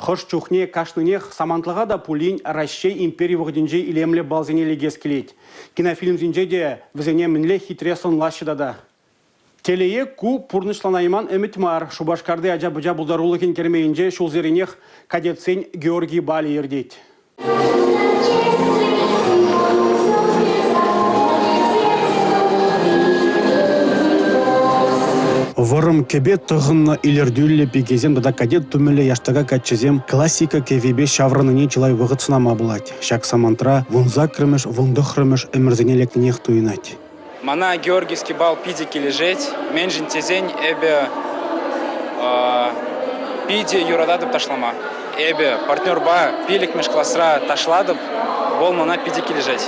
Хӑш чухне кашнинех самантлӑха та пулин Раҫҫей импери вӑхӑтӗнчи илемлӗ балсене лекес килет. Кинофильмсенче те вӗсене мӗнле хитре сӑнлаҫҫӗ тата. Телее, ку пурнӑҫланайман ӗмӗт мар. Шупашкарти ача-пӑча пултарулӑхӗн керменӗнче ҫулсеренех кадетсен Георгий балӗ иртет. Вӑрӑм кӗпе тӑхӑннӑ илӗртӳллӗ пикесем тата кадет тумӗллӗ яштака каччӑсем классика кӗввипе ҫаврӑннине чылай вӑхӑт сӑнама пулать. Ҫак самантра 18-мӗш, 19-мӗш ӗмӗрсене лекнӗнех туйӑнать. Мана Георгиевский бал питӗ килӗшет, мӗншӗн тесен эпӗ питӗ юрататӑп ташлама. Эпӗ партнерпа пиллӗкмӗш класра ташлатӑп, вӑл мана питӗ килӗшет.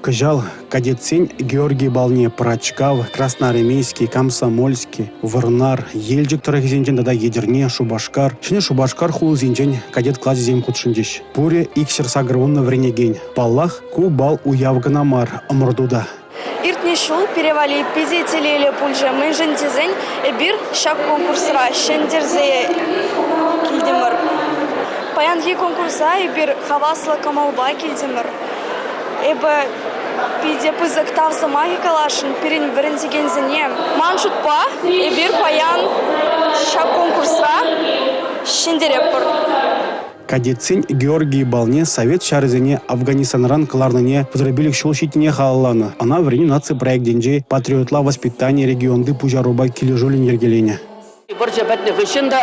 Кӑҫал кадетсен Георгий балне Пӑрачкав, Красноармейски, Комсомольски, Вӑрнар, Елчӗк тӑрӑхӗсенчен тата Етӗрне, Шупашкар, Ҫӗнӗ Шупашкар хулисенчен кадет класӗсем хутшӑнчӗҫ. Пурӗ 280 вӗренекен. Паллах, Ку бал уяв кӑна мар, ӑмӑрту та. Иртнӗ ҫул пире валли питӗ телейлӗ пулчӗ, мӗншӗн тесен эпир ҫак конкурсра ҫӗнтерсе килтӗмӗр. Паянхи конкурса эпир хаваслӑ кӑмӑлпа килтӗмӗр. Эпӗ питӗ пысӑк тав сӑмахӗ каласшӑн пирӗн вӗрентекенсене. Ман шутпа, эпир паян ҫак конкурсра ҫӗнтеретпӗр. Кадетсен Георгий балне совет ҫарӗсене Афганистанран кӑларнине 35 ҫул ҫитнине халалланӑ. Ӑна Вӗренӳ наци проектӗнчи патриотла воспитани регионти пуҫарупа килӗшӳллӗн йӗркеленӗ. Вӑрҫӑ пӗтнӗ хыҫҫӑн та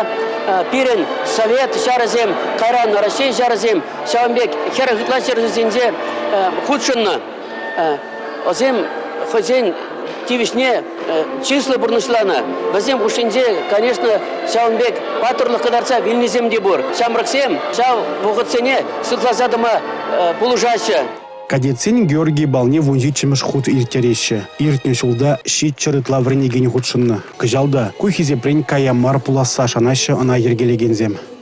пирӗн совет ҫарӗсем, кайран Раҫҫей ҫарӗсем ҫавӑн пек 40 ытла ҫӗршывсенче хутшӑннӑ. Вӗсем хӑйсен тивӗҫне чыслӑ пурнӑҫланӑ. Вӗсем хушшинче, конечно, ҫавӑн пек паттӑрлӑх кӑтартса вилнисем те пур. Ҫамрӑксем ҫав вӑхӑтсене сыхласа тӑма пулӑшаҫҫӗ. Кадетсен Георгий балне 17-мӗш хут ирттереҫҫӗ. Иртнӗ ҫулта 700 ытла вӗренекен хутшӑннӑ. Кӑҫал та ку хисепрен кая мар пуласса шанаҫҫӗ ӑна йӗркелекенсем.